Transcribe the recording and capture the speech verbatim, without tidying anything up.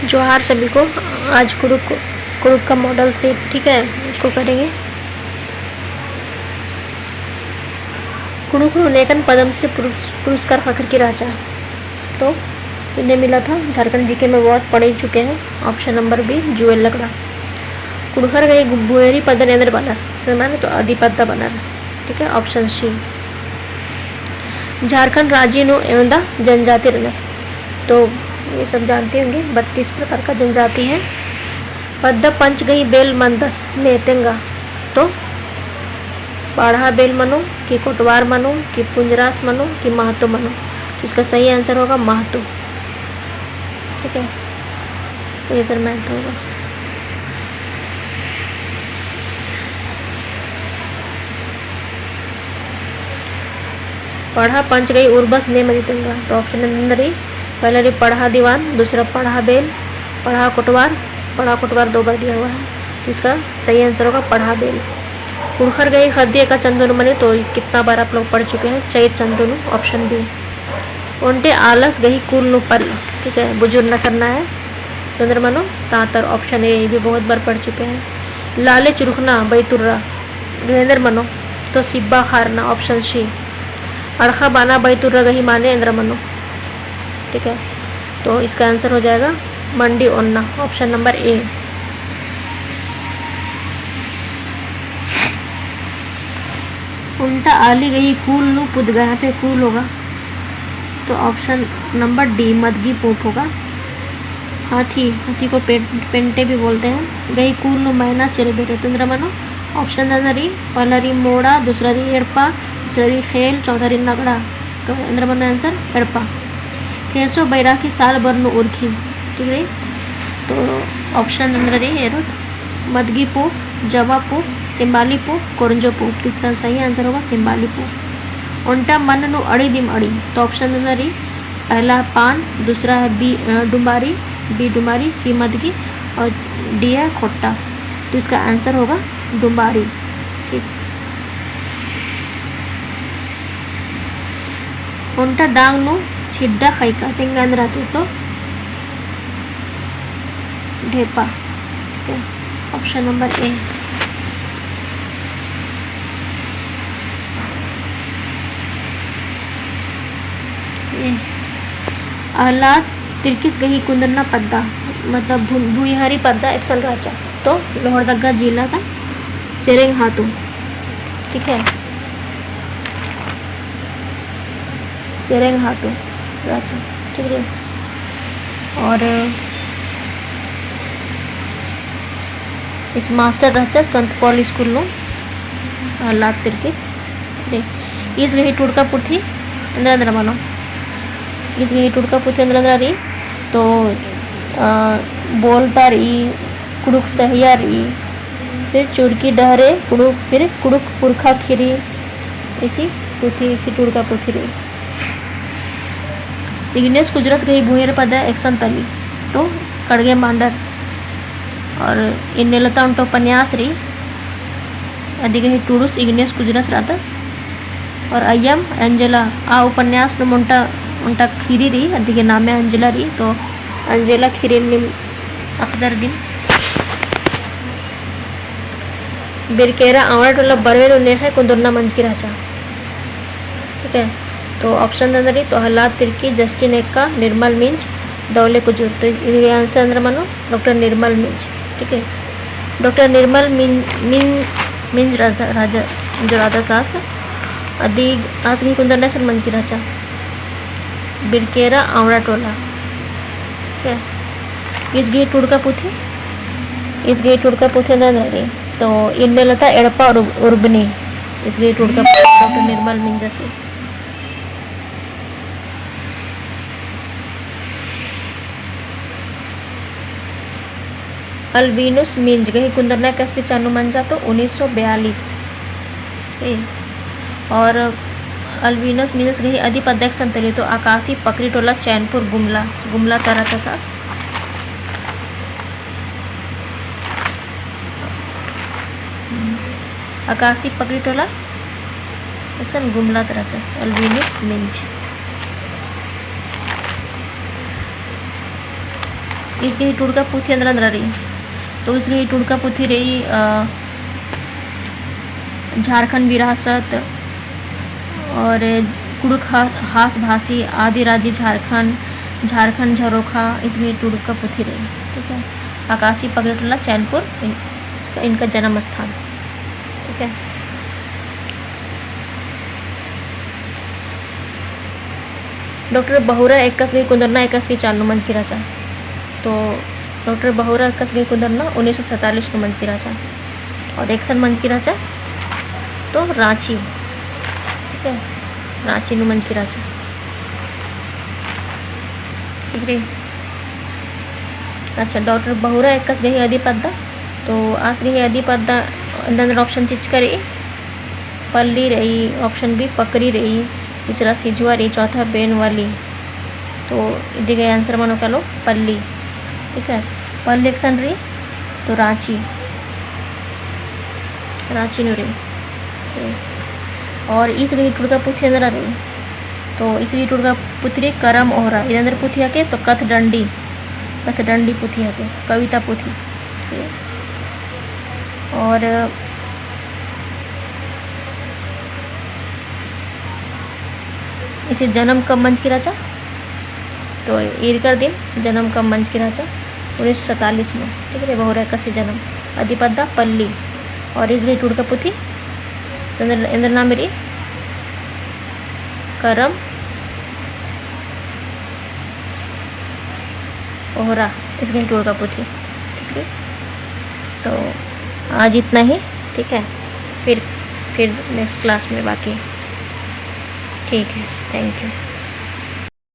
जोहार सभी को। आज कुँड़ुख़, कुँड़ुख़ का model set, ठीक है, उसको करेंगे। कुँड़ुख़ नू नेकन पद्मश्री पुरस-, पुरस्कार ख़क्खरकी रहचा। तो इन्ने मिला था, झारखंड GK में बहुत पढ़ ही चुके हैं। Option number B, जुएल लकड़ा। कुँड़ुख़र गही गु-, भुइंयरी पद्दन एन्देर बअनर, माने तो अदी पद्दा बअनर। ठीक है, option C। झारखंड राजी नू एवंदा जनजाति रअनर। तो ये सब जानते होंगे, बत्तीस प्रकार का जनजाति है। पद्दा पंच गही बेल मनदस ने तेंगा, तो पड़हा बेल मनो कि कोटवार मनो कि पुंजरास मनो कि महतो मनो, तो इसका सही answer होगा महतो। ठीक है, सही answer महतो होगा। पड़हा पंच गही उर्बस ने मनी तेंगा, तो option नंबर रई, पहला रई पड़हा दीवान, दूसरा पड़हा बेल, पड़हा कोटवार, पड़हा कोटवार दो बार दिया हुआ है, तो इसका सही answer होगा पड़हा बेल। कुँड़ुख़र गही ख़द्दी एका चंदो नू मनी, तो कितना बार आप लोग पढ़ चुके हैं, चईर चंदो नू, option B। ओन्टे आलस गही कूल नू पल, ठीक है, बुजुर्ना करना है। तो एन्देर मनो ताँतर, option A, ये भी बहुत बार पढ़ चुके हैं। लाले चुरखना बैतुर्रा गही एन्देर मनो, तो सिब्बा खारना, option C। अड़खा बाना बैतुर्रा गही माने एन्देर मनो, ठीक है, तो इसका answer हो जाएगा मंडी ओन्ना, option number A। ओन्टा आली गही कूल नू पुदगा, यहाँ पे कूल होगा, तो option number D, मदगी पूँप होगा। हाथी, हाथी को पे-, पेंटे भी बोलते हैं। गही कूल नू मैना चेरबेरे, तो एन्देर मनो, option नंबर रई, पहला रई मोड़ा, दूसरा रई एड़पा, तीसरा रई खेल, चौथा रई नगड़ा। तो एन्देर मनो answer एड़पा। खेसो बैराखी साल भर नू उरखी, ठीक रई। तो option एन्देर रई एरोत, मदगी पूँप, जवा पूँप, सिम्बाली पूँप, कोरंजो पूँप। तो इसका सही answer होगा सिम्बाली पूँप। ओन्टा मन नू अड़ी दिम अड़ी, तो option एन्देर रई, पहला पान, दूसरा है B, अ, डुम्बारी, B डुम्बारी, C मदगी और D है खोट्टा। तो इसका answer होगा डुम्बारी। ठीक। ओन्टा डांग नू छिड्डा ख़इका तेंगा एन्देर आती, तो ढेपा। ठीक है, option number A। ए, अहलाद तिर्कीस गही कुन्दरना पद्दा, मतलब भु-, भुइंयरी पद्दा एकसन रहचा। तो लोहरदगा जिला का सेरेंग हातू, ठीक है, सेरेंग हातू रहचा, ठीक है। और इस मास्टर रहचा संत पॉल स्कूल नू, अहलाद तिर्कीस। ईस गही टुड़का पुथी एन्दरा एन्दरा मनो। ईस गही टुड़का पुथी एन्दरा एन्दरा रई, तो, अ, बोलता रई, कुँड़ुख़ सहिया रई, फिर चुरकी डहरे कुँड़ुख़, फिर कुँड़ुख़ पुरखा ख़ीरी, इसी पुथी, इसी टुड़का पुथी रई। इग्नेस कुजरस गही भुइंयरी पद्दा एकसन तली, तो कड़गे मांडर। और इन्नेलता ओन्टा उपन्यास रई, अदी गही टुड़ुस इग्नेस कुजरस रअदस। और अय्यम एंजेला, आ उपन्यास नू ओन्टा, ओन्टा ख़ीरी रई, अदी गही नामे एंजेला रई, तो एंजेला ख़ीरी नीम अख़दर दिम। बिरकेरा अँवड़ा टोला बरवे नू नेख़य कुन्दुरना मंजकी रहचा। ठीक है, तो option एन्दरा रई, तो अहलाद तिर्की, जस्टिन एक्का, निर्मल मिंज, दौले कुजूर। तो ये answer एन्दरा मनो, डॉक्टर निर्मल मिंज। ठीक है, डॉक्टर निर्मल मिंज, मिंज, मिंज राजा, राजा, जो राजा सास, अदी आस गही कुन्दुरना सन मंजकी रहचा। बिरकेरा अँवड़ा टोला। ठीक है, ईस गही टुड़का पुथी, ईस गही टुड़का पुथी एन्दरा एन्दरा रई। तो इन्नेलता एड़पा और उर्बनी, ईस गही टुड़का पुथी डॉक्टर निर्मल मिंजसी। अल्बिनुस मिंज गही कुन्दुरना एकस पीछा नू मंजा तो उन्नीस सौ बयालीस। ए, और अल्बिनुस मिंजस गही अदी पद्दा एकसन तली तो आकाशी पकरी टोला चैनपुर गुमला, गुमला ता रहचस आस। आकाशी पकरी टोला एकसन गुमला ता रहचस अल्बिनुस मिंज। ईस गही टुड़का पुथी एन्दरा एन्दरा रई। तो ईस गही टुड़का पुथी रई, अ, झारखंड विरासत और कुँड़ुख़ हा-, हास भासी आदि राजी झारखंड, झारखंड झरोखा, ईस गही टुड़का पुथी रई। ठीक है, आकाशी पगड़ी टोला चैनपुर इन-, इसका, इनका जन्म स्थान। ठीक है। डॉक्टर बहुरा एक्कस गही कुन्दरना एक्कस गही चार नू मंजकी रहचा। तो डॉक्टर बहुरा एक्कस गही कुन्दरना उन्नीस सौ सैंतालीस नू मंजकी रहचा। और एकसन मंजकी रहचा तो राँची, ठीक है, राँची नू मंजकी रहचा। ठीक रई। अच्छा, डॉक्टर बहुरा एक्कस गही अदी पद्दा, तो आस गही अदी पद्दा एन्दर option चिचका रई। पल्ली रई, option B पकरी रई, तीसरा सिजुआ रई, चौथा बेनवाली। तो इदी गही answer मनो कालो पल्ली। ठीक है, पल्ली एकसन रई तो राँची, राँची नू रई। और ईस गही टुड़का पुथी एन्दरा रई, तो ईस गही टुड़का पुथी रई करम ओहरा। इद एन्दर पुथी हके तो कथडंडी, कथडंडी पुथी हके, कविता पुथी। और इसे जन्म कब मंजकी रहचा? तो ईरकर दिम जन्म कब मंजकी रहचा? उन्नीस सौ सैंतालीस नू, ठीक है, बहुरा एक्कस गही जन्म। अदी पद्दा पल्ली और ईस गही टुड़का पुथी, तो एन्दर, एन्दर नाम रई करम ओहरा, ईस गही टुड़का पुथी। ठीक है, तो आज इतना ही। ठीक है, फिर, फिर next class में बाकी। ठीक है, thank you।